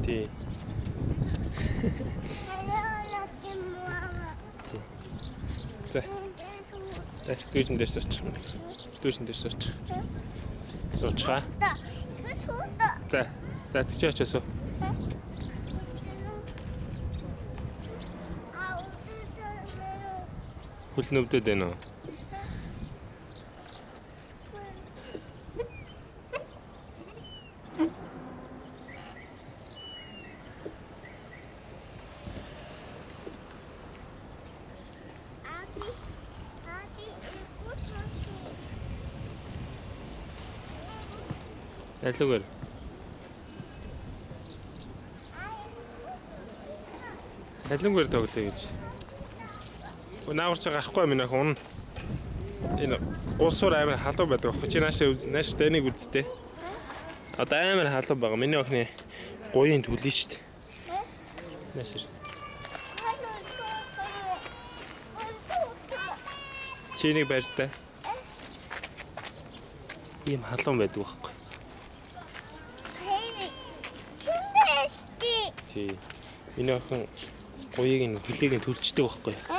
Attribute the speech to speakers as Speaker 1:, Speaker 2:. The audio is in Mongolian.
Speaker 1: Тий. За. Дүүжин дээр суучих юм. Дүүжин дээр суучих. Суучгаа. За. За тийч очоо суу. Хөл нүвдэд байна уу? Алиугаар. Алиугаар тоглоё гэж. Наагур чи гарахгүй минь охин. Энэ гулсуур амар халуун байдаг аахгүй. Чи нааш данийг үздээ. Одоо амар халуун байгаа. Миний охины гуйын төлөй шүү дээ. Нааш. Чи энийг барьтай. Ийм халуун байдаг байхгүй. Тий. Миний охин гуйыг нь хөлийг нь төлждөг байхгүй.